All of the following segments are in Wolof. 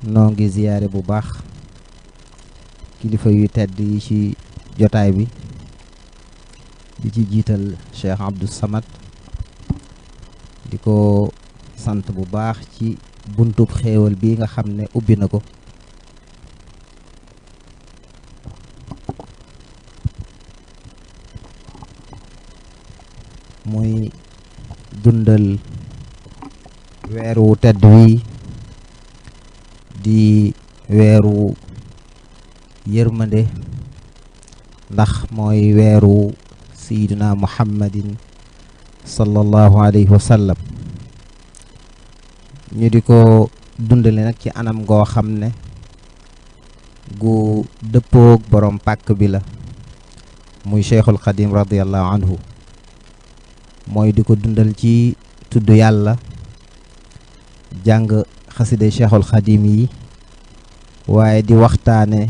noo ngi ziyaare bu baax kilifa yu tedd yi ci jotaay bi di ci jiital Cheikh Abdou Samad di ko sant bu baax ci buntub xéewal bi nga xam ne ubbi na ko muy dundal weeru tedd wi di weeru yërmande ndax mooy weeru sayyidina muhammadin sallallahu alayhi wa sallam ñu di ko dundale nag ci anam goo xam ne gu dëppoog borom pàkk bi la muy cheikhul xadim radiallahu anhu mooy di ko dundal ci tudd yàlla jàng xaside cheikhul xadim yi waaye di waxtaane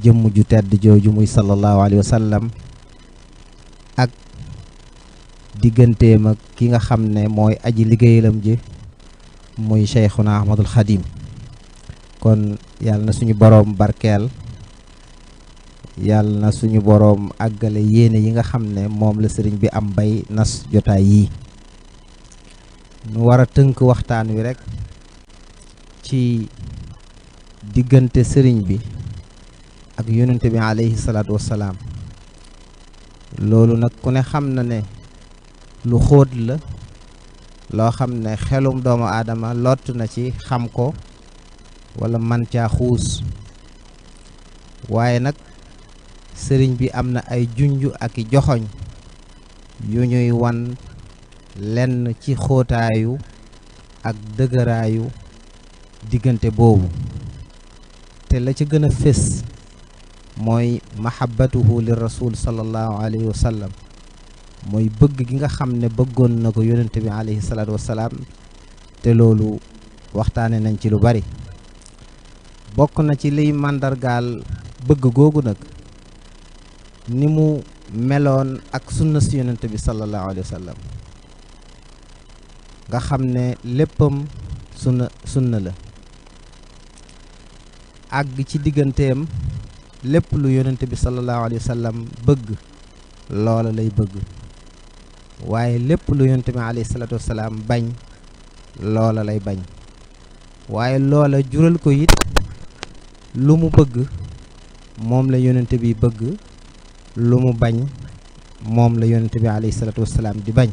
jëmm ju tedd jooju muy sallallahu alayhi wa sallam ak digganteem ak ki nga xam ne mooy aji liggéeyalam ji muy cheikhuna ahmadul xadim kon yàlla na suñu boroom barkeel yàlla na suñu boroom àggale yéene yi nga xam ne moom la sëriñ bi am bay nas jotaay yi nu war a tënk waxtaan wi rekk ci diggante sëriñ bi ak yonent bi alayhi salaatu wassalaam loolu nag ku ne xam na ne lu xóot la loo xam ne xelum doomu aadama lott na ci xam ko walla man caa xuus waaye nag sëriñ bi am na ay junj ak i joxoñ yu ñuy wan lenn ci xóotaayu ak dëgëraayu diggante boobu te la ca gën a fés mooy mahabbatuhu li rasul sallallahu alayhi wa sallam mooy bëgg gi nga xam ne bëggoon na ko yonent bi alayhi salaatu wassalaam te loolu waxtaane nañ ci lu bari bokk na ci liy màndargaal bëgg googu nag ni mu meloon ak sunna si yonent bi sallallahu alayhi wa sallam nga xam ne léppam sunna la àgg ci digganteem lépp lu yonent bi sallallahu alayhi wa sallam bëgg loola lay bëgg waaye lépp lu yonent bi alayhi salaatu wassalaam bañ loola lay bañ waaye loola jural ko it lu mu bëgg moom la yonent bi bëgg lu mu bañ moom la yonent bi alayhi salaatu wassalaam di bañ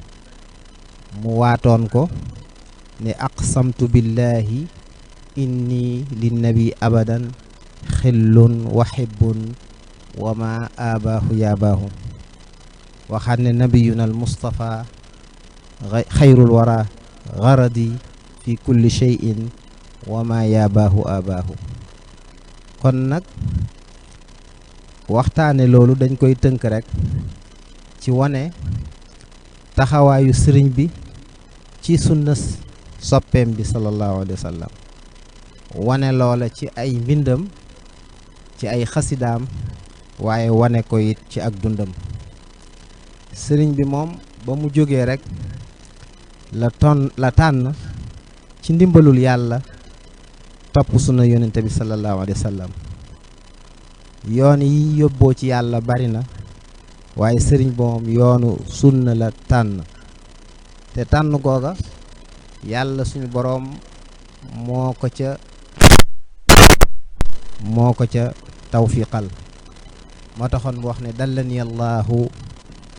mu waatoon ko ne aqsamtu billahi inni linnabi abadan xillun wa hibbun wa ma abaahu yaabaahu waxaat ne nabiyuna al mustafa xayrul wara garadi fi kulli shay'in wa ma yaabaahu abaahu kon nag waxtaane loolu dañ koy tënk rekk ci wane taxawaayu sëriñ bi ci sunna soppeem bi sallallahu alayhi wa sallam wane loola ci ay mbindam ci ay xasidaam waaye wane ko it ci ak dundam sëriñ bi moom ba mu jógee rekk la tànn ci ndimbalul yàlla topp sunna yonente bi sallallahu alayhi wa sallam yoon yi yóbboo ci yàlla bari na waaye sëriñ bi moom yoonu sunna la tànn te tànn googa yàlla suñu boroom moo ko ca tawfiqal moo taxoon mu wax ne dallani allahu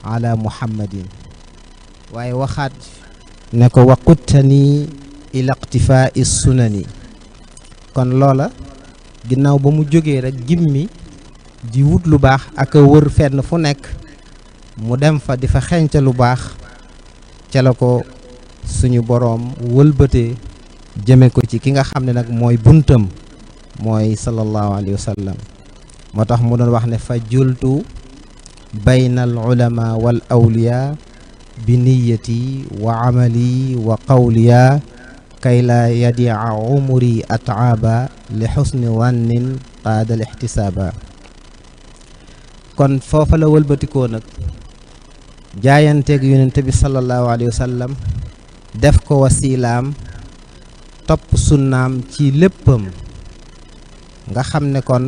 ala muhammadin waaye waxaat ne ko waquttani ila iqtifaa'i sunani kon loola ginnaaw ba mu jógee rek gimmi di wut lu baax ak a wër fenn fu nekk mu dem fa di fa xeeñca lu baax ca la ko suñu boroom wëlbatee jëme ko ci ki nga xam ne nag mooy buntam mooy sallallahu alayhi wa sallam moo tax mu doon wax ne fa jultu bayna al ulama wal awliya bi niyati wa amali wa qawliya kay la yadia umri ataaba li xusni wannin qaadal ixtisaaba kon foofa la wëlbatikoo nag jaayanteeg yonent bi sallallahu alayhi wa sallam def ko wasilaam topp sunnaam ci léppam nga xam ne kon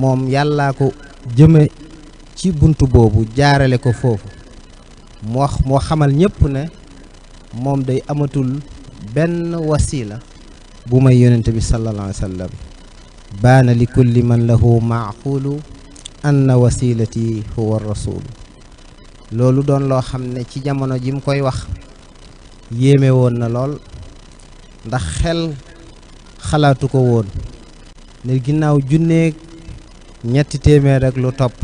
moom yàllaa ko jëme ci buntu boobu jaarale ko foofu moo xamal ñépp ne moom day amatul benn wasila bu may yonent bi sallallahu alayhi wa sallam baana li kulli man lahu maaqulu anna wasilati huwa rasul loolu doon loo xam ne ci jamono ji mu koy wax yéeme woon na lool ndax xel xalaatu ko woon ne ginnaaw junneeg ñetti téeméer ak lu topp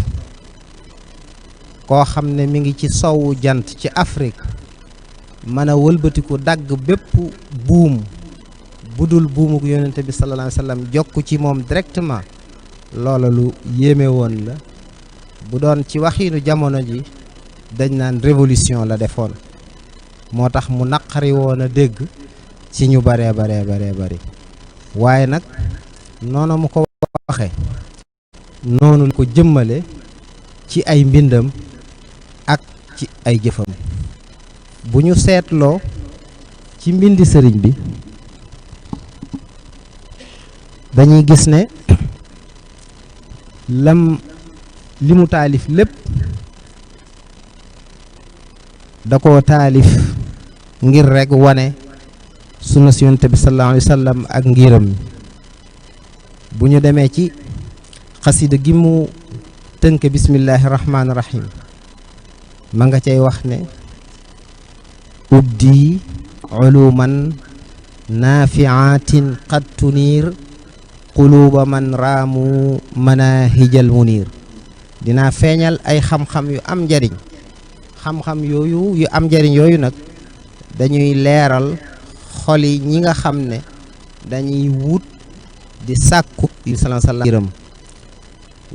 koo xam ne mi ngi ci sowwu jant ci Afrique mën a wëlbatiku dagg bépp buum budul buumuk yonente bi sallallahu alayhi wa sallam jokku ci moom directement loola lu yéeme woon la bu doon ci waxiinu jamono ji dañ naan révolution la defoon moo tax mu naqari woon a dégg ci ñu baree bari waaye nag noonu mu ko waxe noonu la ko jëmmale ci ay mbindam ak ci ay jëfam bu ñu seetloo ci mbindi sëriñ bi dañuy gis ne li mu taalif lépp da koo taalif ngir rekk wane sunna si yonent bi sallallahu alayhi wa sallam ak ngiram bu ñu demee ci xasida gi mu tënk bismillahi rahmaani rahim ma nga cay wax ne ubdi uluman naafiatin qad tuniir quluuba man raamu manahijal munir dinaa feeñal ay xam-xam yu am njariñ xam-xam yooyu yu am njariñ yooyu nag dañuy leeral xol yi ñi nga xam ne dañuy wut di sàkku sallallahu alayhi wa sallam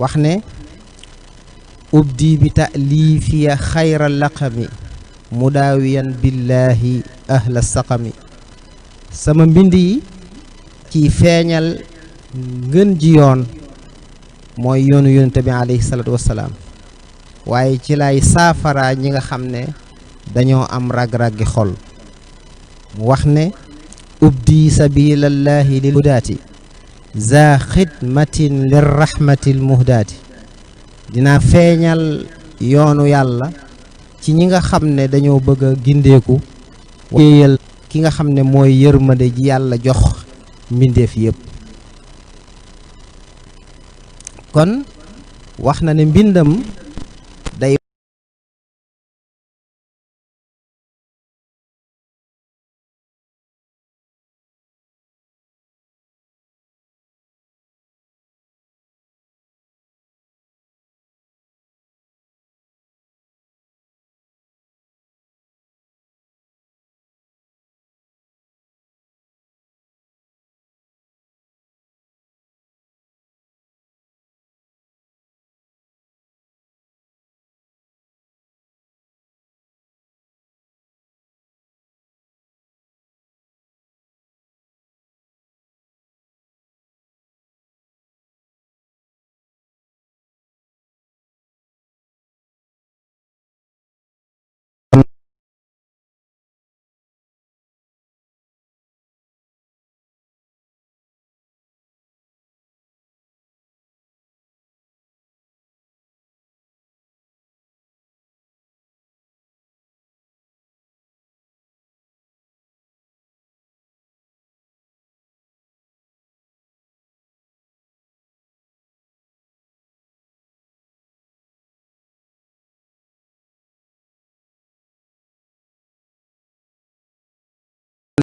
wax ne ubdi bi ta'lifiya xayra laqami mudaawiyan billahi ahla saqami sama mbind yi ci feeñal ngën ji yoon mooy yoonu yonente bi alayhi salaatu wassalaam waaye ci lay saafara ñi nga xam ne dañoo am rag-raggi xol mu wax ne ubdi sabilallahi lil hudaati za xidmatin lirrahmatil muhdaati dina feeñal yoonu yàlla ci ñi nga xam ne dañoo bëgg a gindeeku wéyal ki nga xam ne mooy yërmande ji yàlla jox mbindeef yépp kon wax na ne mbindam day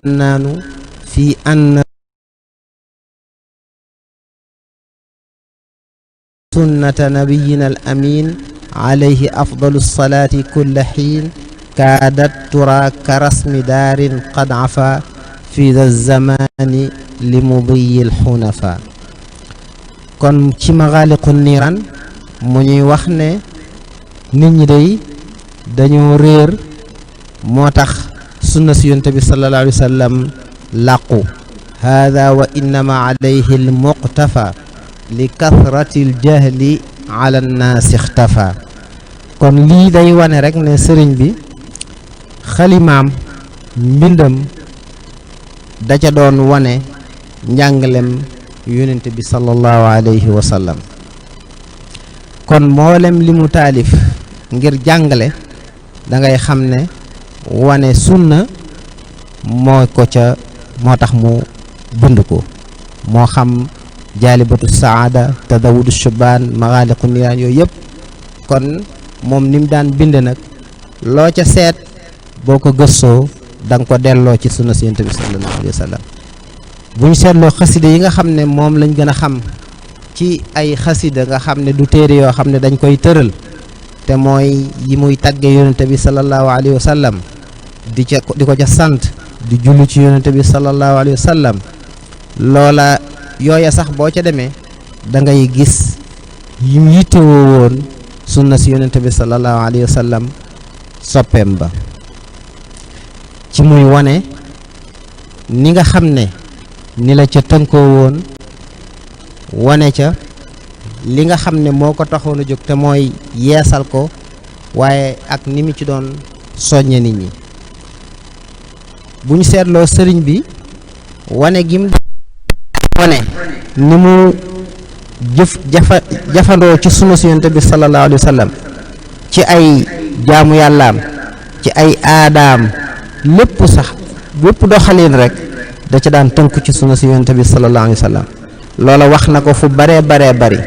naanu fi anna sunnata nabiyina al amin alayhi afdalu salaati kulla xiin kaadat tura ka rasmi daarin qad afa fi da zamani li mudiyi l xunafa kon ci magaaliqu niiraan mu ñuy wax ne nit ñi day dañoo réer moo tax sunna si yonent bi sallallahu alayhi wa sallam làqu hada wa innama alayhi al muqtafa li kathrati al jahli ala nnaasi ixtafa kon lii day wane rek ne sëriñ bi xalimaam mbindam da ca doon wane njàngalem yonent bi sallallahu alayhi wa sallam. kon mboolem li mu taalif ngir jàngale da ngay xam ne wane sunna moo tax mu bind ko, moo xam jaalibatu saada, tadawudu shubaan, maxaaliqu niraan, yooyu yëpp. kon moom ni mu daan bind nag loo ca seet boo ko gëstoo da nga ko delloo ci sunna si yonent bi sallallahu alayhi wa sallam. bu ñu seetloo xasida yi nga xam ne moom lañ gën a xam ci ay xasida nga xam ne du téere yoo xam ne dañ koy tëral, te mooy yi muy tagge yonent bi sallallahu alayhi wa sallam, di ko ca sant, di jullu ci yonent bi sallallahu alayhi wa sallam. loola yooya sax boo ca demee da ngay gis yim yittewoo woon sunna si yonent bi sallallahu alayhi wa sallam, soppeem ba, ci muy wane ni nga xam ne ni la ca tënkoo woon, wane ca li nga xam ne moo ko taxoon a jóg te mooy yeesal ko, waaye ak ni mu ci doon soññe nit ñi. bu ñu seetloo sëriñ bi wane gim wane ni mu jafandoo ci sunu si yonent bi sallallahu alayhi wa sallam, ci ay jaamu yàllaam, ci ay aadaam, lépp sax bépp doxalin rek da ca daan tënku ci sunu si yonent bi sallallahu alayhi wa sallam. loola wax na ko fu baree bari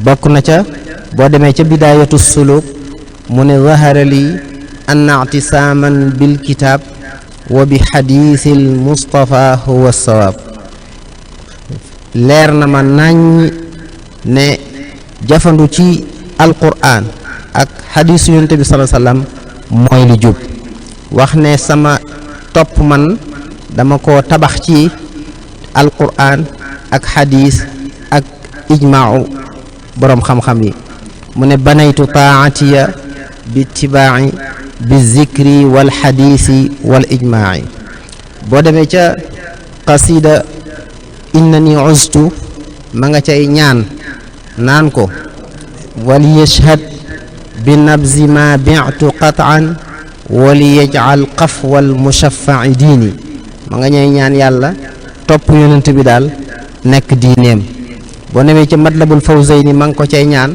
bokk na ca boo demee ca bidaayatu suluk mu ne zahara li anna i'tisaaman bil kitaab wa bi xadiisil Mustafa huwa sawaab. leer na ma nañ ne jafandu ci alquran ak xadiisu yonent bi sallallahu alayhi wa sallam mooy li jub. wax ne sama topp man dama ko tabax ci alquran ak xadiis ak ijmaau boroom xam-xam yi. mu ne banaytu taatiya bi itibaaci bi zikri wal xadiisi wal ijmaaci. boo demee ca qasida innani uztu ma nga cay ñaan naan ko wali yashhad bi nabzi ma bi'tu qat'an wali yaj'al qafwal mushaffa'i diini. ma nga ñay ñaan yàlla topp yonent bi daal nekk diineem. boo demee ci matlabul fawzayni ma nga ko cay ñaan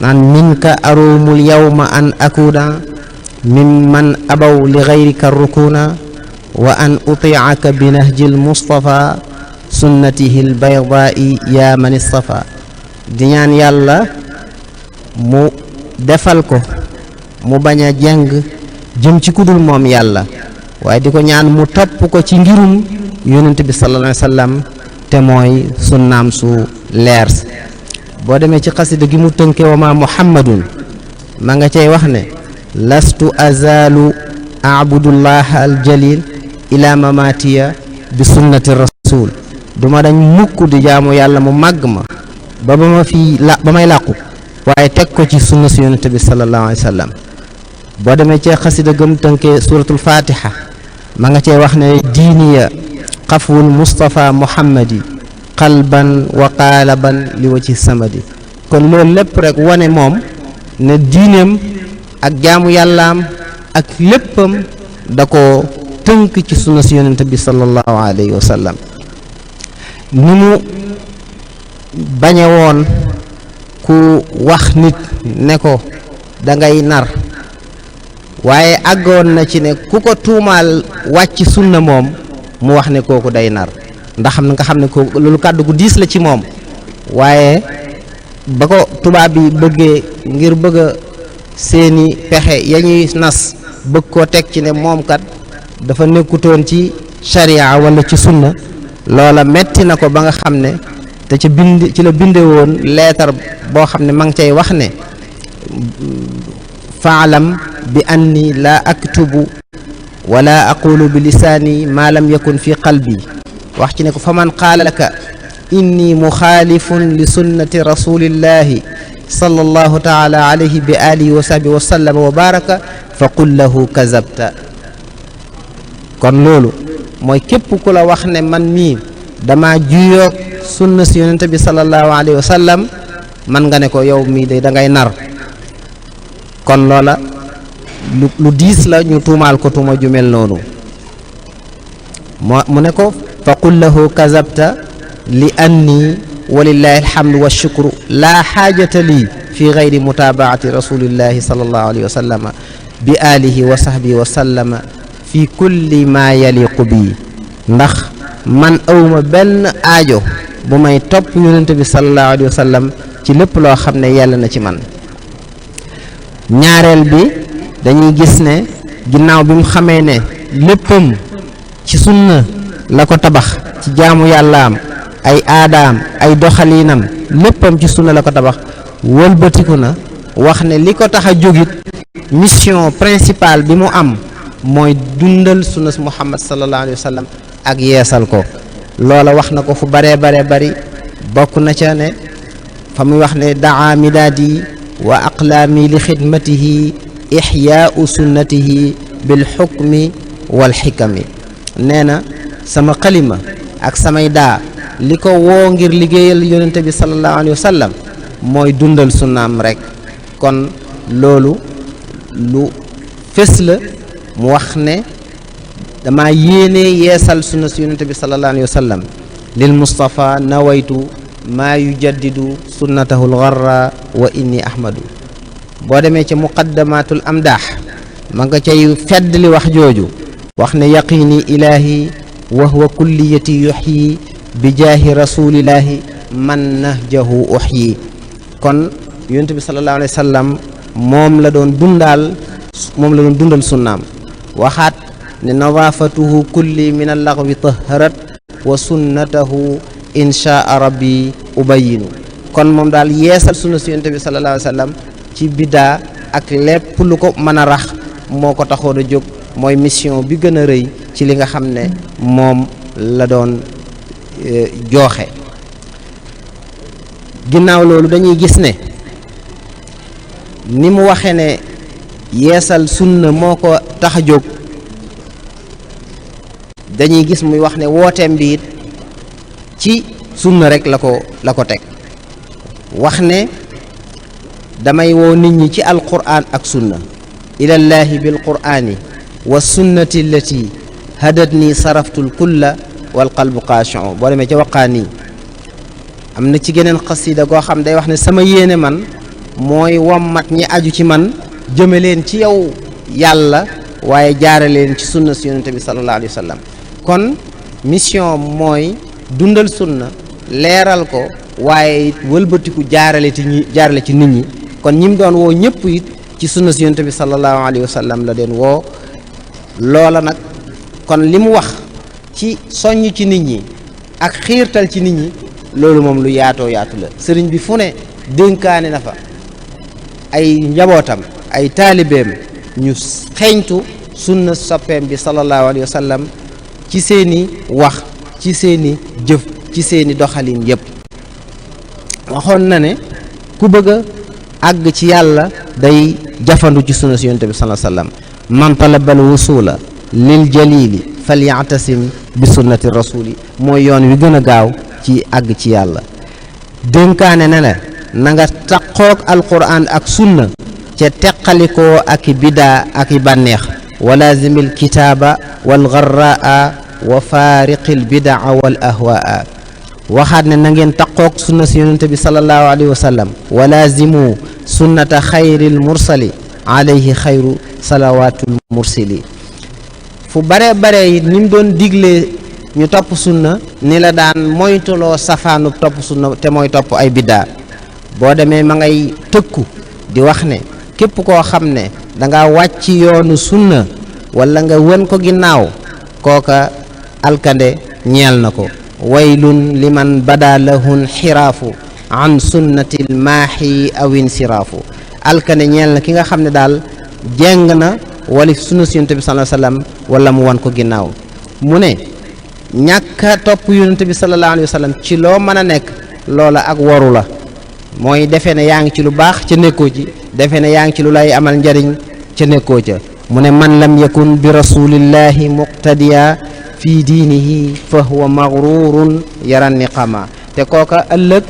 naan minka arumul yawma an akuna mimman abaw li gayrika rukuna wa an uti'aka bi nahjil mustafa sunnatihi l baydaa'i yaa man istafa. di ñaan yàlla mu defal ko mu bañ a jeng jëm ci kudul moom yàlla, waaye di ko ñaan mu topp ko ci ngirum yonent bi sallallahu alayhi wa sallam te mooy sunnaam su leer. boo demee ci xasida gi mu tënke wa ma muhammadun ma nga cay wax ne lastu azalu abudullah aljalil ila mamatiya bi sunnati rasul. duma dañ mukk di jaamu yàlla mu màgg ma ba ba may làqu waaye teg ko ci sunna si yonent bi sallallahu alayhi wa sallam. boo demee ci xasida gëm tënke suratul fatiha ma nga cay wax ne diiniya xafwul mustafa muhammadi qalban wa qaalaban li wa ci samadi. kon loolu lépp rek wane moom ne diineem ak jaamu yàllaam ak léppam da ko tënk ci sunna si yonent bi sallallahu alayhi wa sallam. ni mu bañe woon ku wax nit ne ko da ngay nar, waaye àggoon na ci ne ku ko tuumaal wàcc sunna moom mu wax ne kooku day nar, ndax xam nga xam ne ko loolu kàddu gu diis la ci moom. waaye ba ko tubaab bi bëggee ngir bëgg a seeni pexe ya ñuy nas bëgg koo teg ci ne moom kat dafa nekkutoon ci sharia wala ci sunna, loola metti na ko ba nga xam ne te ci la binde woon leetar boo xam ne ma ngi cay wax ne faalam bi anni la aktubu wala aqulu bi lisaani ma lam yakun fi qalbi. wax ci ne ko fa man qaala laka inni muxaalifun li sunnati rasulillahi sallallahu taala alayhi bi alihi wa sahbihi wa sallam wa baraka fa qul lahu kazabta. kon loolu mooy képp ku la wax ne man mii dama juyoog sunna si yonent bi sallallahu alayhi wa sallam man nga ne ko yow mii de da ngay nar. kon loola lu diis la ñu tuumaal ko tuuma ju mel noonu. mu ne ko fa qul lahu kazabta li anni walillahi alhamdu wa shukru laa xaajata lii fi gayri mutaabaati rasulillahi sallallahu alayhi wa sallama bi alihi wa sahbihi wa sallama fi kulli ma yaliqu bi ndax man awma benn aajo bu may topp yonent bi sallallahu alayhi wa sallam ci lépp loo xam ne yàlla na ci man. ñaareel bi dañuy gis ne ginnaaw bi mu xamee ne léppam ci sunna la ko tabax ci jaamu yàllaam ay aadaam ay doxaliinam léppam ci sunna la ko tabax wëlbatiku na wax ne li ko tax a jógit mission principale bi mu am mooy dundal sunna Muhammad sallallahu alayhi wa sallam ak yeesal ko. loola wax na ko fu baree bari bokk na ca ne fa muy wax ne daa midaadi wa aqlaami li xidmatihi ixyaau sunnatihi bil xukmi wal xikami nee na sama xalima ak samay daa li ko woo ngir liggéeyal yonente bi sallallahu alayhi wa sallam mooy dundal sunnaam rek. kon loolu lu fës la mu wax ne dama yéene yeesal sunna si yonente bi sallallahu alayhi wa sallam lil Mustafa nawaytu maa yujaddidu sunnatahu lgarra wa inni ahmadu. boo demee ca muqaddamatul amdaax ma nga cay fedd li wax jooju wax ne yaqini ilahi wa huwa kulliyati yuxyi bi jaahi rasulillahi man nahjahu uxyi. kon yonent bi sallallahu alayhi wa sallam moom la doon dundal sunnaam. waxaat ne nadaafatuhu kulli min allaghwi taharat wa sunnatahu inshaa rabbi ubayinu. kon moom daal yeesal sunna si yonent bi sallallahu alayhi wa sallam ci biddaa ak lépp lu ko mën a rax moo ko taxoon a jóg mooy mission bi gën a rëy ci li nga xam ne moom la doon jooxe. ginnaaw loolu dañuy gis ne ni mu waxe ne yeesal sunna moo ko tax a jóg dañuy gis muy wax ne wooteem bi it ci sunna rek la ko teg. wax ne damay woo nit ñi ci alquran ak sunna ilallahi bil qurani wa sunnati allati hadatni saraftul kulla wal qalbu xaashi'u. boo demee ca waqaani am na ci geneen xasida goo xam day wax ne sama yéene man mooy wommat ñi aju ci man jëme leen ci yow yàlla waaye jaare leen ci sunna si yonente bi sallallahu alayhi wa sallam. kon mission mooy dundal sunna leeral ko waaye wëlbatiku jaarale ci nit ñi. kon ñi mu doon woo ñëpp it ci sunna si yonente bi sallallahu alayhi wa sallam la den woo. loola nag kon li mu wax ci soññ ci nit ñi ak xiirtal ci nit ñi loolu moom lu yaatoo yaatu la. sëriñ bi fu ne dénkaane na fa ay njabootam ay taalibeem ñu xeeñtu sunna soppeem bi sallallahu alayhi wa sallam ci seeni wax ci seeni jëf ci seeni doxalin yépp. waxoon na ne ku bëgg a àgg ci yàlla day jafandu ci sunna si yonente bi sallallahu alayhi wa sallam. man talabal wusula lil jalili falyatasim bi sunnati rasuli mooy yoon wi gën a gaaw ci àgg ci yàlla. dénkaane ne la na nga taqoog alquran ak sunna ca teqalikoo ak i bidaa ak i bànneex. wa lazimil kitaaba wal garraa wa faariqil bidaa wal ahwaa. waxaat ne na ngeen taqoog sunna si yonente bi sallallahu alayhi wa sallam wa lazimu sunnata xayril mursali alayhi xayru salawaatul mursili. fu bare yi ni mu doon digle ñu topp sunna ni la daan moytuloo safaanu topp sunna te mooy topp ay biddaa. boo demee ma ngay tëkku di wax ne képp koo xam ne danga wàcc yoonu sunna wala nga wën ko ginnaaw kooka alkande ñeel na ko. waylun liman bada lahun xiraafu an sunnatil maaxi aw insiraafu. alkande ñeel na ki nga xam ne daal jeng na wala sunna si yonent bi sallallahu alayhi wa sallam wala mu wan ko ginnaaw. mu ne ñàkk a topp yonent bi sallallahu alayhi wa sallam ci loo mën a nekk loola ak waru la. mooy defe ne yaa ngi ci lu baax ca nekkoo ci defe ne yaa ngi ci lu lay amal njariñ ca nekkoo ca. mu ne man lam yakun bi rasulillahi muqtadiya fi diinihi fa huwa maghrurun yaran niqama. te kooka ëllëg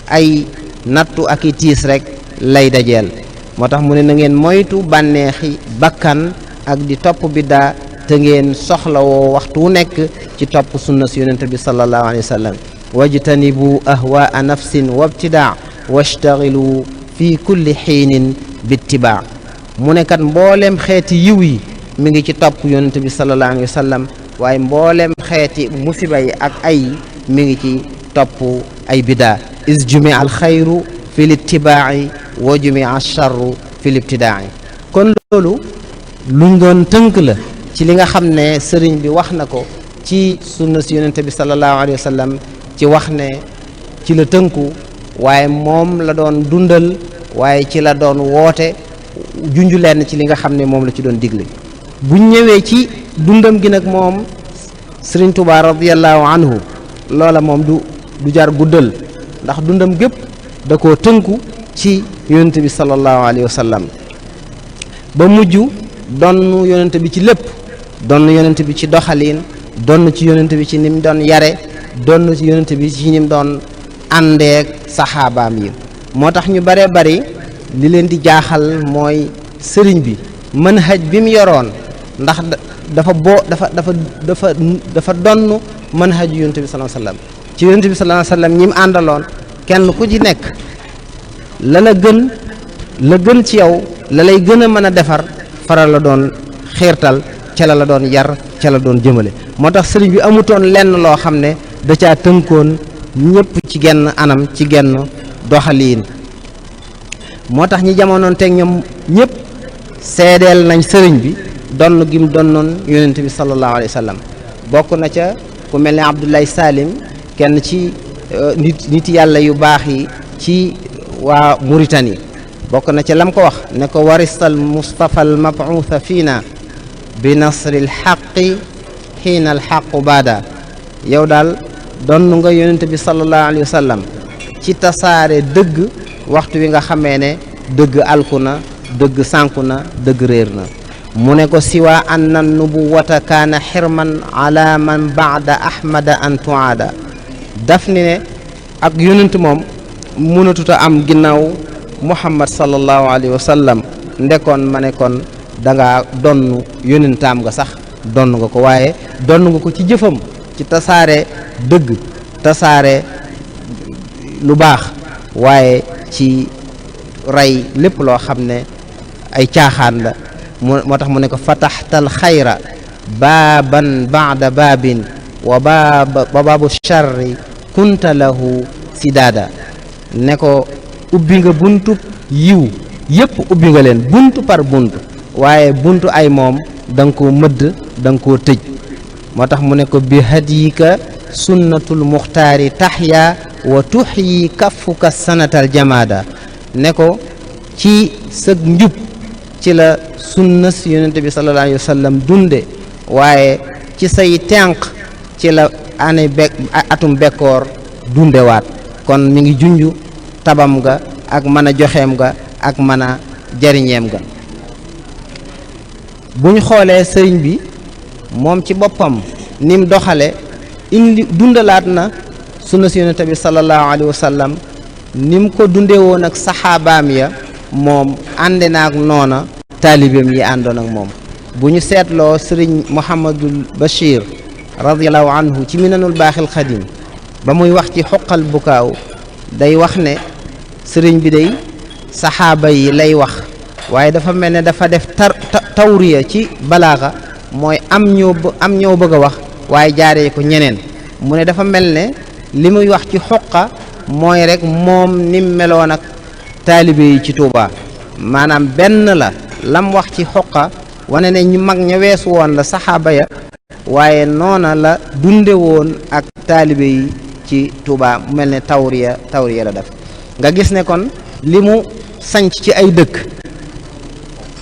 ay nattu ak i tiis rek lay dajeel. moo tax mu ne na ngeen moytu bànneexi bakkan ak di topp biddaa te ngeen soxlawoo waxtu wu nekk ci topp sunna si yonente bi sallallahu alayhi wa sallam wajtanibu ahwaa nafsin wabtidaa washtagilu fi kulli xiinin bittibaa mu ne kat mbooleem xeeti yiw yi mi ngi ci topp yonente bi sallallahu alayhi wa sallam waaye mbooleem xeeti musiba yi ak ay mi ngi ci topp ay bidaa is jumia al xayru fi littibaa'i wa jumia al charru fi libtidaa'i kon loolu luñ doon tënk la ci li nga xam ne sëriñ bi wax na ko ci sunna si yonente bi sallallahu alayhi wa sallam ci wax ne ci la tënku waaye moom la doon dundal waaye ci la doon woote junju leen ci li nga xam ne moom la ci doon digle buñ ñëwee ci dundam gi nag moom sëriñ Tuubaa radiyallahu anhu loola moom du jar guddal ndax dundam gépp da koo tënku ci yonente bi sallallahu alayhi wa sallam ba mujj donn yonente bi ci lépp donn yonente bi ci doxaliin donn ci yonente bi ci nim doon yare donn ci yonente bi ci nim doon àndeek saxaabaam yi moo tax ñu bare bari li leen di jaaxal mooy sëriñ bi manhaj bi mu yoroon ndax dafa donn manhaj yonente bi sallallahu alayhi wasallam ci yonente bi sallallahu alayhi wasallam ñi mu àndaloon kenn ku ci nekk la gën ci yow la lay gën a mën a defar faral la doon xiirtal ca la doon yar ca la doon jëmale moo tax sëriñ bi amutoon lenn loo xam ne da caa tënkoon ñëpp ci genn anam ci genn doxaliin moo tax ñi jamonoon teg ñoom ñëpp seedeel nañ sëriñ bi donn gim donnoon yonent bi sallallahu alayhi wa sallam bokk na ca ku mel ne Abdoulaye Salim kenn ci nit yàlla yu baax yi ci waa Mauritanie bokk na ca lam ko wax ne ko waristal Mustafa al mabuutha fiina bi nasri l xaqi xiina al xaqu baada yow daal donn nga yonent bi sallallahu alayhi wa sallam ci tasaare dëgg waxtu wi nga xamee ne dëgg alku na dëgg sànku na dëgg réer na mu ne ko siwa anna nubuwata kaana xirman ala man baada ahmada an tuaada daf ni ne ak yonent moom mënatuta am ginnaaw muhammad sallallahu alayhi wa sallam ndekoon ma ne kon da ngaa donn yonentaam nga sax donn nga ko waaye donn nga ko ci jëfam ci tasaare dëgg tasaare lu baax waaye ci rey lépp loo xam ne ay caaxaan la moo tax mu ne ko fataxtal xayra baaban baada baabin wa baabu charri kunta lahu sidaada ne ko ubbi nga buntu yiw yépp ubbi nga leen buntu par buntu waaye buntu ay moom da nga koo mëdd da nga koo tëj moo tax mu ne ko bi hadiyika sunnatul muxtaari taxya wa tuxyi kaffuka sanatal jamaada ne ko ci sëg njub ci la sunna si yonente bi sallallahu alayhi wa sallam dunde waaye ci say tenq ci la atum bekkoor dundewaat kon mi ngi junju tabam ga ak mën a joxeem ga ak mën a jariñeem ga buñ xoolee sëriñ bi moom ci boppam nim doxale indi dundalaat na sunna si yonente bi sallallahu alayhi wa sallam nim ko dunde woon ak saxaabaam ya moom ànde na ak noona taalibeem yi àndoon ak moom bu ñu seetloo sëriñ Mouhamadul Bachir radiallahu anhu ci minanul baaxil xadim ba muy wax ci xoqal bukaaw day wax ne sëriñ bi day saxaaba yi lay wax waaye dafa mel ne dafa def tawriya ci balaaxa mooy am ñoo bëgg a wax waaye jaaree ko ñeneen mu ne dafa mel ne li muy wax ci xoqa mooy rek moom nim meloon ak taalibe yi ci Tuuba maanaam benn la lam wax ci xoqa wane ne ñu mag ña weesu woon la saxaaba ya waaye noona la dunde woon ak taalibe yi ci Tuuba mu mel ne tawriya la def nga gis ne kon li mu sanc ci ay dëkk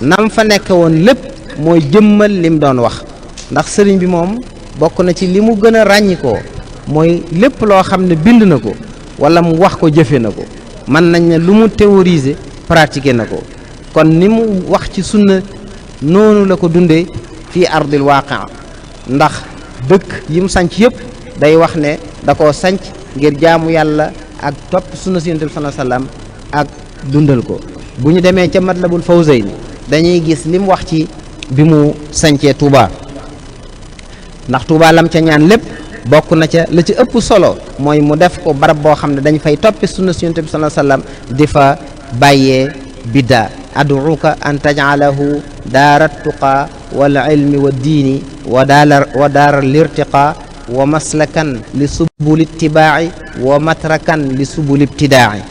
nam fa nekk woon lépp mooy jëmmal lim doon wax ndax sëriñ bi moom bokk na ci li mu gën a ràññikoo mooy lépp loo xam ne bind na ko wala mu wax ko jëfe na ko mën nañ ne lu mu théoriser pratiquer na ko kon ni mu wax ci sunna noonu la ko dundee fii ardil waaqia ndax dëkk yi mu sanc yëpp day wax ne da koo sanc ngir jaamu yàlla ak topp sunna si yonent bi sallallahu alayhi wasallam ak dundal ko bu ñu demee ca matlabul fawzayni dañuy gis li mu wax ci bi mu sancee Touba ndax Tuubaa lam ca ñaan lépp bokk na ca la ci ëpp solo mooy mu def ko barab boo xam ne dañ fay toppi sunna si Yonent bi sallallahu alayhi wasallam di fa bàyyee biddaa aduuka an tajcalahu daara tuqa wal ilmi wa diini wa daara lirtiqa wa maslakan li subuli ittibaaci wa matrakan li subuli ibtidaaci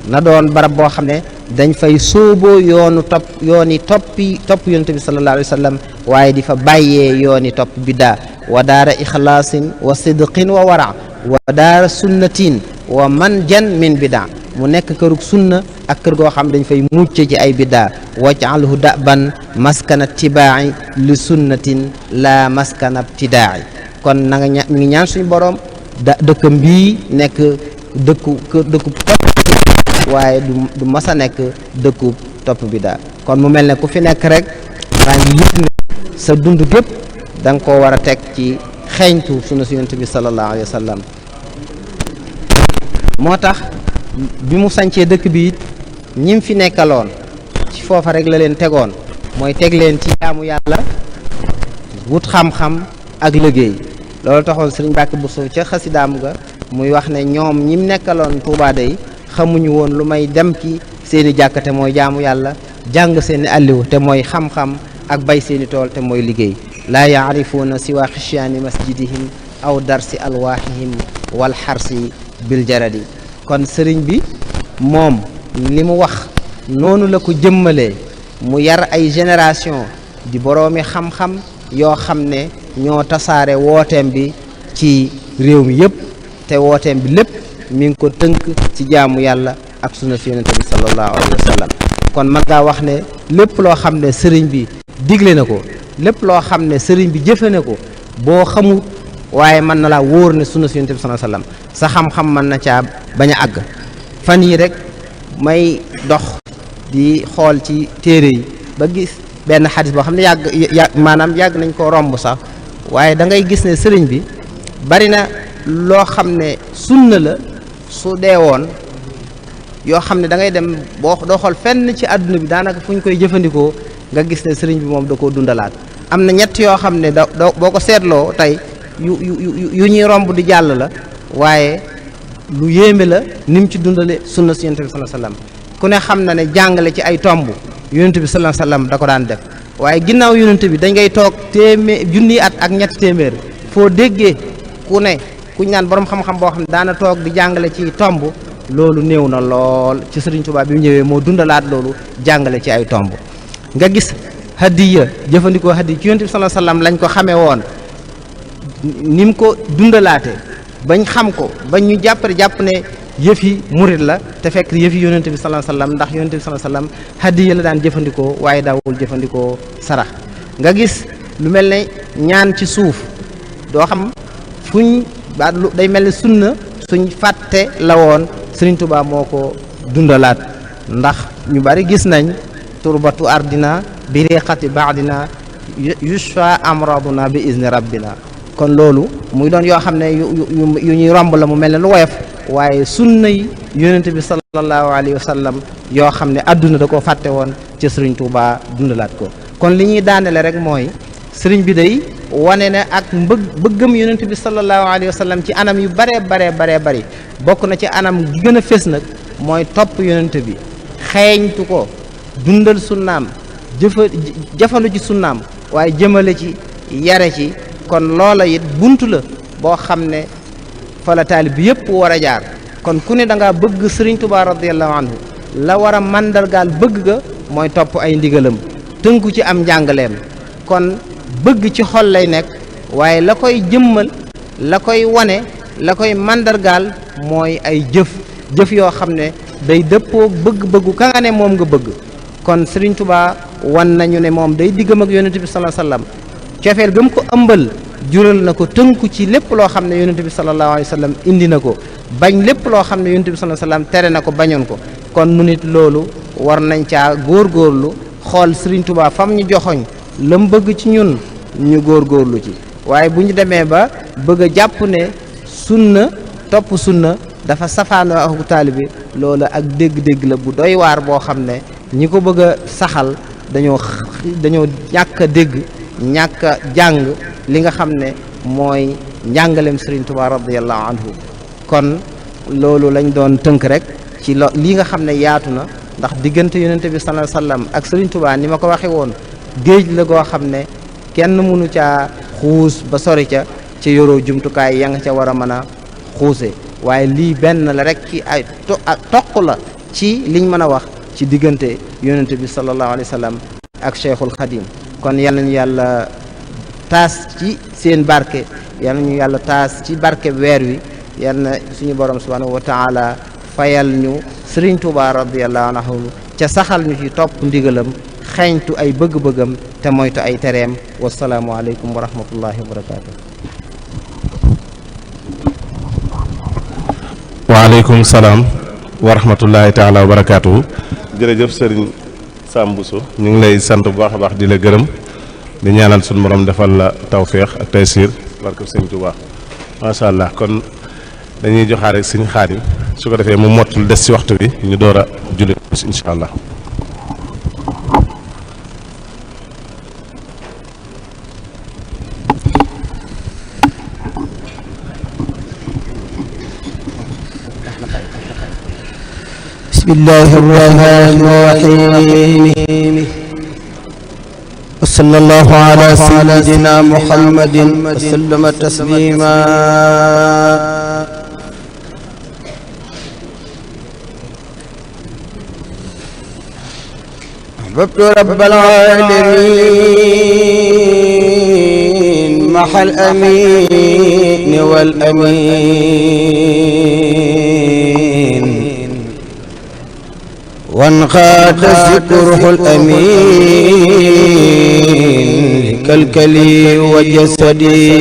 na doon barab boo xam ne dañ fay sóoboo yoonu topp Yonent bi sallallahu alayhi wa sallam waaye di fa bàyyee yooni topp biddaa wa daara ixlaasin wa sidqin wa wara wa daara sunnatin wa manjan min biddaa mu nekk kërug sunna ak kër goo xam dañ fay mucc ci ay biddaa waj'alhu daban maskana tibaa'i li sunnatin la maskana ibtidaa'i kon na nga ñu ngi ñaan suñu boroom dëkkam bii nekk dëkku topp waaye du mas a nekk dëkku topp biddaa kon mu mel ne ku fi nekk rek maa ngi yëg ne sa dund gépp da nga koo war a teg ci xeeñtu sunna si Yonent bi sallallahu alayhi wa sallam moo tax bi mu sancee dëkk bi it ñim fi nekkaloon ci foofa rek la leen tegoon mooy teg leen ci jaamu yàlla wut xam-xam ak liggéey loolu taxoon Sëriñ Mbàkke Buso ca xasidaam ga muy wax ne ñoom ñim nekkaloon Tuubaa day xamuñu woon lu may dem ci seeni jàkka te mooy jaamu yàlla jàng seeni àlliw te mooy xam-xam ak bay seeni tool te mooy liggéey laa yaarifuuna siwa xisyaani masjidihim aw darsi alwaahihim wal xarsi bil jaradi kon sëriñ bi moom li mu wax noonu la ko jëmmalee mu yar ay génération di boroomi xam-xam yoo xam ne ñoo tasaare wooteem bi ci réew mi yëpp te wooteem bi lépp mi ngi ko tënk ci jaamu yàlla ak sunna si Yonent bi sallallahu alayhi wa sallam kon mën ngaa wax ne lépp loo xam ne sëriñ bi digle na ko lépp loo xam ne sëriñ bi jëfe na ko boo xamul waaye mën na laa wóor ne sunna si Yonent bi sallallahu alayhi wa sallam sa xam-xam mën na caa bañ a àgg fan yi rek may dox di xool ci téere yi ba gis benn xadis boo xam ne maanaam yàgg nañ ko romb sax waaye da ngay gis ne sëriñ bi bari na loo xam ne sunna la su dee woon yoo xam ne da ngay dem doo xool fenn ci àdduna bi daanaka fu ñu koy jëfandikoo nga gis ne sëriñ bi moom da koo dundalaat am na ñett yoo xam ne boo ko seetloo tey yu ñuy romb di jàll la waaye lu yéeme la ni mu ci dundale sunna si Yonent bi sallallahu alayhi wasallam ku ne xam na ne jàngale ci ay tomb Yonent bi sallallahu alayhi wasallam da ko daan def waaye ginnaaw Yonent bi dañ ngay toog junni at ak ñetti téeméer foo déggee kuñ naan borom xam-xam boo xam ne daana toog di jàngale ci tomb loolu néew na lool ci Sëriñ Tuubaa bi mu ñëwee moo dundalaat loolu jàngale ci ay tomb nga gis hadiya jëfandikoo hadiya ci Yonent bi sallallahu alayhi wasallam lañ ko xamee woon ni mu ko dundalaate bañ xam ko bañ ñu jàpp ne yëfi murit la te fekk yëfi Yonent bi sallallahu alayhi wasallam ndax Yonent bi sallallahu alayhi wasallam hadiya la daan jëfandikoo waaye daawul jëfandikoo sarax nga gis lu mel ne ñaan ci suuf doo xam fuñ ba day mel ni sunna suñ fàtte la woon Sëriñ Tuubaa moo ko dundalaat ndax ñu bari gis nañ turbatu ardina bi riqati baadina yushfa amraduna bi izni rabbina kon loolu muy doon yoo xam ne yu ñuy romb la mu mel ne lu woyof waaye sunna yi Yonent bi sallallahu alayhi wa sallam yoo xam ne adduna da koo fàtte woon ci Sëriñ Tuubaa dundalaat ko kon li ñuy daanele rek mooy sëriñ bi day wane ne ak bëggam Yonent bi sallallahu alayhi wa sallam ci anam yu baree bari bokk na ci anam gi gën a fés nag mooy topp Yonent bi xeeñtu ko dundal sunnaam jafandu ci sunnaam waaye jëmale ci yare ci kon loola it buntu la boo xam ne fa la taalib bi yëpp war a jaar kon ku ne da ngaa bëgg Sëriñ Tuubaa radiyallahu anhu la war a màndargaal bëgg ga mooy topp ay ndigalam tënku ci am njàngaleem kon bëgg ci xol lay nekk waaye la koy jëmmal la koy wane la koy màndargaal mooy ay jëf yoo xam ne day dëppoo bëgg-bëggu ka nga ne moom nga bëgg kon Sëriñ Tuubaa wan nañu ne moom day diggam ak Yonent bi sallallahu alayhi wasallam cofeel gëm ko ëmbal jural na ko tënku ci lépp loo xam ne Yonent bi sallallahu alayhi wasallam indi na ko bañ lépp loo xam ne Yonent bi sallallahu alayhi wasallam tere na ko bañoon ko kon nu nit loolu war nañ caa góorgóorlu xool Sëriñ Tuubaa fam ñu joxoñ la mu bëgg ci ñun ñu góorgóorlu ci waaye bu ñu demee ba bëgg a jàpp ne sunna topp sunna dafa safaanoo ak taalibe loolu ak dégg-dégg la bu doy waar boo xam ne ñi ko bëgg a saxal dañoo ñàkk a dégg ñàkk a jàng li nga xam ne mooy njàngaleem Serigne Touba radiyallahu anhu. kon loolu lañ doon tënk rek ci lii nga xam ne yaatu na, ndax diggante yonente bi sallallahu alayhi wasallam ak Serigne Touba ni ma ko waxee woon géej la goo xam ne kenn mënu caa xuus ba sori ca yoroo jumtukaay ya nga ca war a mën a xuuse, waaye lii benn la rek ci ay toq la ci liñ mën a wax ci diggante yonente bi sallallahu alayhi wasallam ak Cheikhul Khadim. kon yal nañu yàlla taas ci seen barke, yal nañu yàlla taas ci barke weer wi, yal na suñu borom subhanahu wa taala fayal ñu Serigne Touba radiyallahu anhu ca saxal ñu ci topp ndigalam, xeeñtu ay bëgg-bëggam te moytu ay tereem. wasalaamu aleykum wa rahmatullahi wa barakaatu. waaleykum salaam wa rahmatullahi taala wa barakaatu. jërëjëf Serigne Sam Bousso, ñu ngi lay sant bu baax a baax di la gërëm, di ñaanal suñu borom defal la tawféex ak taysiir barke Serigne Touba macha allah. kon dañuy joxaat rek Serigne Khadim su ko defee mu mottul des ci waxtu bi ñu door a julli incha allah. bismillahi rahmani rahim wa sallallahu ala sayyidina muhammadin wa sallama taslima. ahbabtu rabbal alamin mahal amin wal amin وانقاد ذكره الأمين كالكلي وجسدي.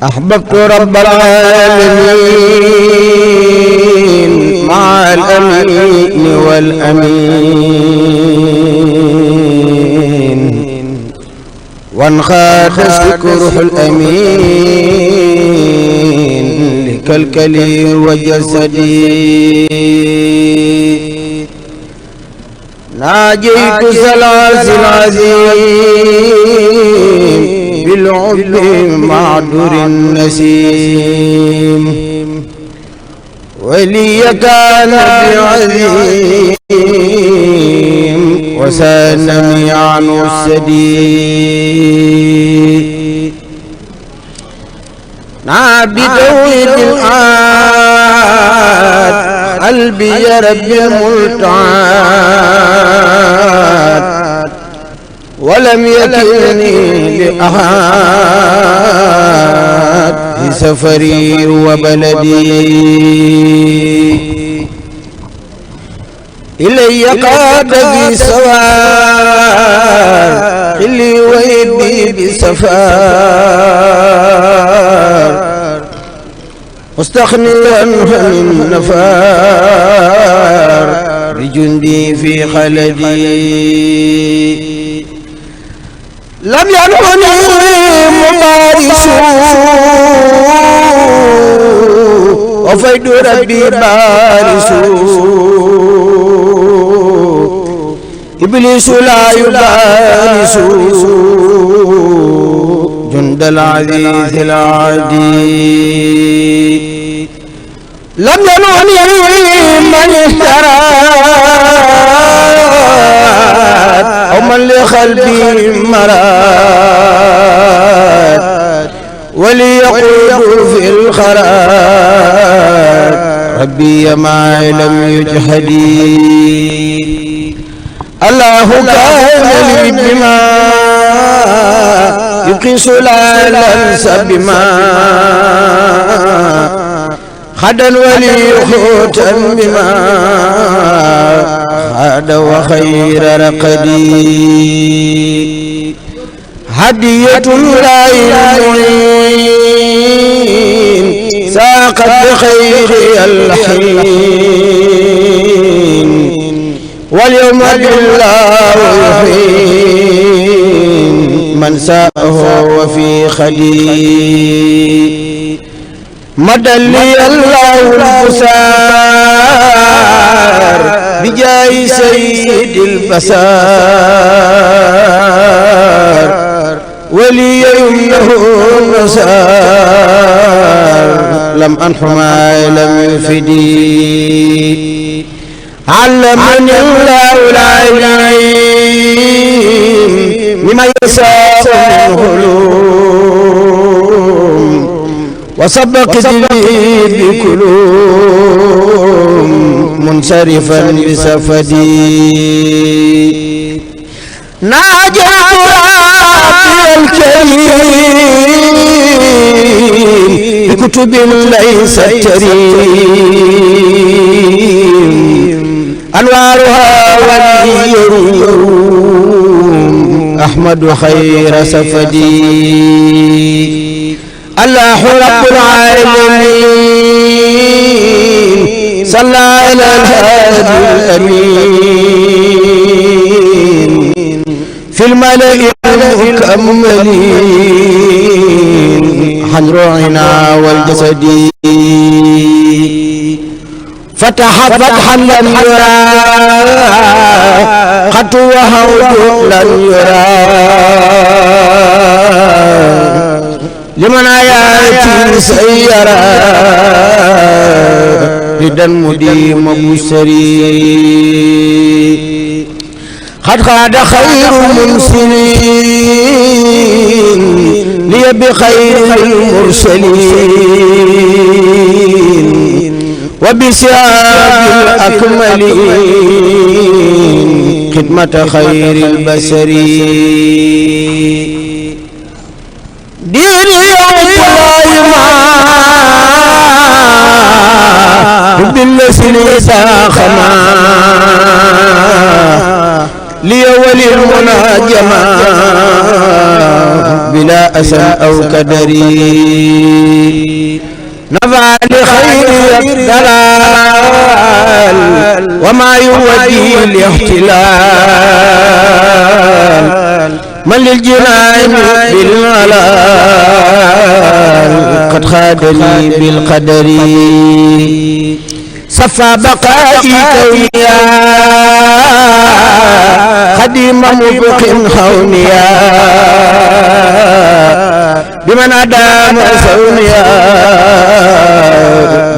أحببت رب العالمين مع الأمين والأمين وانقاد ذكره الأمين كالكلي وجسدي. ناجيت سلاسل العظيم بالعب معدور النسيم ولي كان بعظيم وسانني عنه السديد. بتوحيد الآت قلبي يا رب الملتعات ولم يكلني لأحد في سفري وبلدي. إلي قاد في سوار اللي ويدي بسفار مستغنيا عن النفار بجندي في خلدي. لم يلقني مبارس وفيد ربي بارس إبليس لا يبارس جند العزيز العدي. لم ينعني من اشترات أو من لقلبي مرات وليقول في الخرات ربي ما لم يجهدي. الله كان لي بما يبقي سلالا سبما خدا ولي خوتا بما خاد وخير رقدي. هدية لا المعين ساقت بخير الحين واليوم بالله يحين من ساءه وفي خدي. مدى لي الله البصار بجاه سيد البصار ولي يمنه النصار لم أنحما لم يفدي علمني الله العليم مما يساء الهلوم وسبقت لي بكلوم منصرفا بسفدي ناجت ربي الكريم بكتب ليست تريم أنوارها واليوم أحمد خير سفدي الله رب العالمين صلى على الهادي الأمين في الملأ المكملين عن روحنا والجسد فتح فتحا لم يرى قط وهود لم يرى لمن آياتي سيرا ردا مديم مبشري قد خاد خير المرسلين لي بخير المرسلين وبسياق الأكملين خدمة خير البشر دين يوم الله بالنسل ساخما لي ولي المناجمة بلا أسى أو كدري نفع لخير الدلال وما يودي الاحتلال من للجنان بالملال قد خادني بالقدر صفى بقائي كونيا خديم مبق خونيا بمن أدام سونيا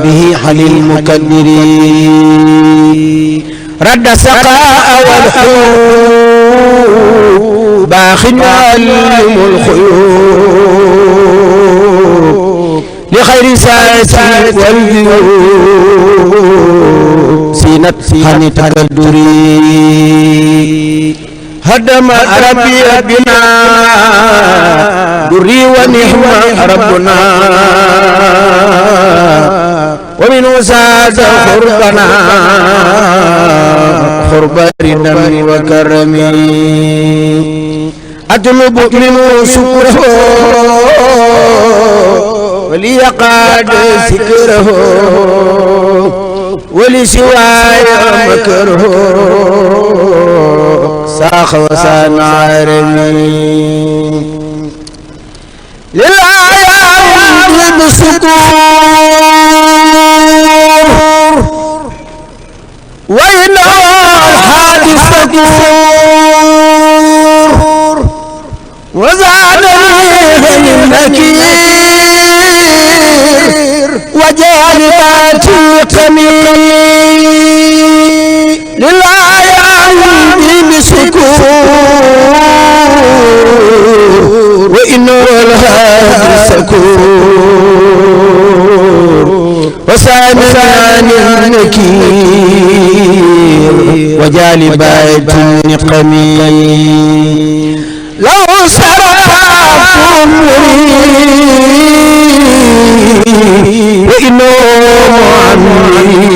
به حل المكدر رد سقاء والحوب باخ يعلم الخيوب لخير ساعة والجيوب سينت حني تقدري هدم ربي بنا دري ونعم ربنا ومن وساد خربنا خرب ردا وكرم أطلب منه شكره وليقعد ذكره ولسواي مكره ساخ وسان عرمي للآيام بالسكور وإنه الحادث سكور وزادني النكير وجالبات القمير للآيام بسكور وإنه الهادي سكور وسامعان النكير وجالبات النقمير لو سرقكم وإنه عني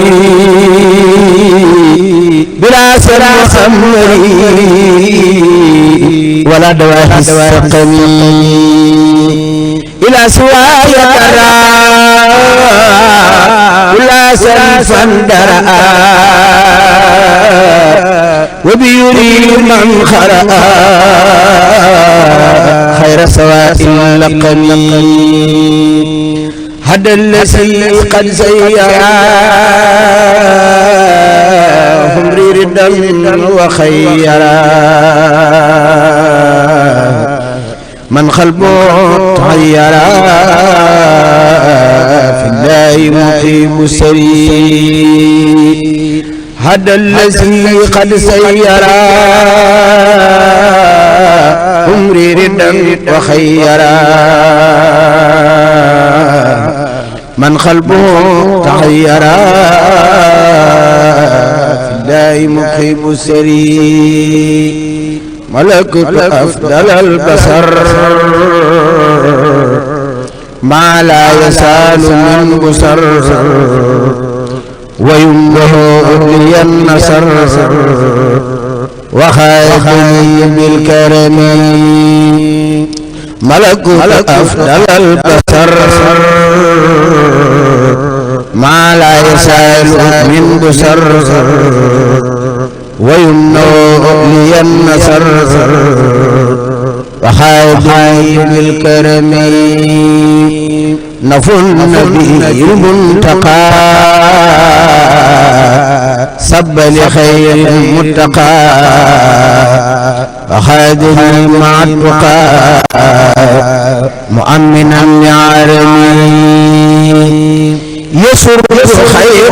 بلا سرع أمري ولا دواء السقم إلى سواي ترى ولا سرفا درأ وبيري من خرأ خير سواء اللقم هدى الذي قد زيراهم ردا وخيرا من قلبه تغيرا في الله مقيم السرير هدى الذي قد زيراهم ردا وخيرا من قلبه تغيرا في الله مقيم السرير ملكت أفضل البصر ما لا يسال من بصر ويمه لي النصر وخايفني بالكرم ملكت أفضل البصر ما لا يسال من بصر ويمنع لي النصر وخايفني بالكرم نفو النبي المنتقى سب لخير المتقى وخادني مع التقى مؤمنا لعالمين يسر خير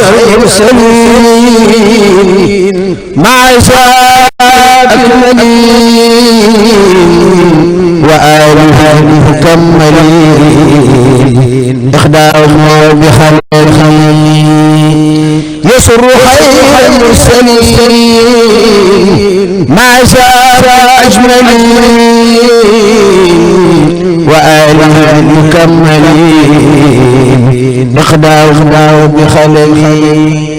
المرسلين مع شاء الملين وآله المكملين إخدامه بخلقين يسر خير المرسلين مع شاء أجملين وآله المكملين إخدامه بخلقين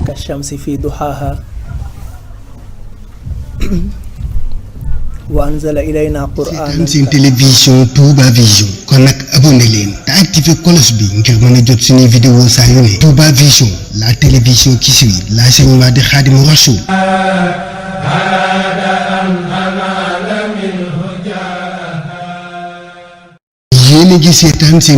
كالشمس في ضحاها وأنزل إلينا قرآنا seen télévision Touba Vision kon nag abonné leen te activé cloche bi ngir mën a jot suñuy vidéo saa yu ne Touba Vision la télévision qui suit l'enseignement de Khadimou Rassoul yéen a ngi seetaan seen